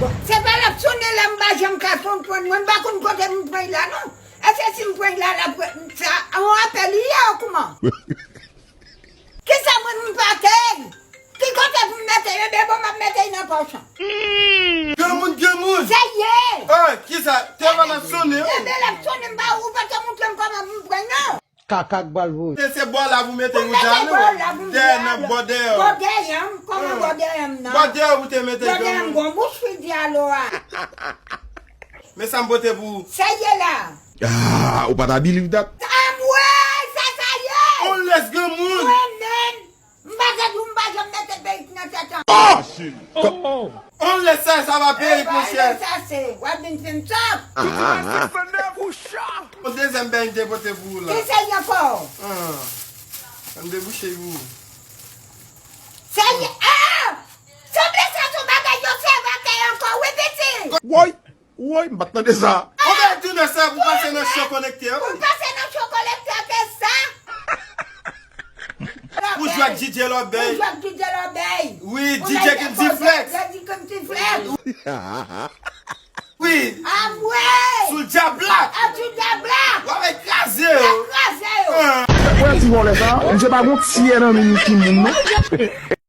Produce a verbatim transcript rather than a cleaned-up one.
Se pa l ap sonnen la, m pa janm ka konprann. Mwen, m pa konn kote m pran l la, non. Èske si m pran l la, l ap sa, yon apèl li ye ou kouman? Kisa mwen, m pa te? Ki kote pou m mete l? Ebyen, bon, m ap mete l nan pòch lan. Granmoun, granmoun! Se ye! Ah, kisa? Telefòn ap sonnen, wi. Ebyen, l ap sonnen, m pa, ou pa te montre m kòman pou m pran l, non. Kaka k pral voye. Se, se bò la pou mete Ou ou mete dal, bò la wi. pou m Dèyè dal. nan bò dèyè. Bò dèyè m, kòman bò dèyè m nan? Bò dèyè ou te mete Bò dèyè m, granmoun. gon bouch fi di alo a. Men sa m pote pou ou. Sa ye la. Ah, ou pa ta believe that? Anmwey, sa sa ye? On lès granmoun! Mwen menm, m pa te di w m pa janm mete perik nan tèt an. On lès sa, sa pa perik, monchè. Sa se, w ap vin fè m sòt. On dezyèm bèy m te pote pou ou la. Ki se y ankò? Ah. An debouche pou ou. Se y, ah! Sanble sa se yon bagay yo fè vakè ankò, wi, piti. Woy! Woy, m pa t tande sa. Ou bèl tounen sa pou pase nan cho konekte, Pou wi. pase nan cho konekte ke sa. Pou jwe ak D J Lòbèy. Pou jwe ak D J Lòbèy. Wi, D J Kim T-Flex. D J Kim T-Flex. Wi. Anmwey. Soulja Black. A Soulja Black. W ap kraze yo. Kraze yo. Ah. Wè ti vòlè sa, misye pa gon tyè nan men ki moun non.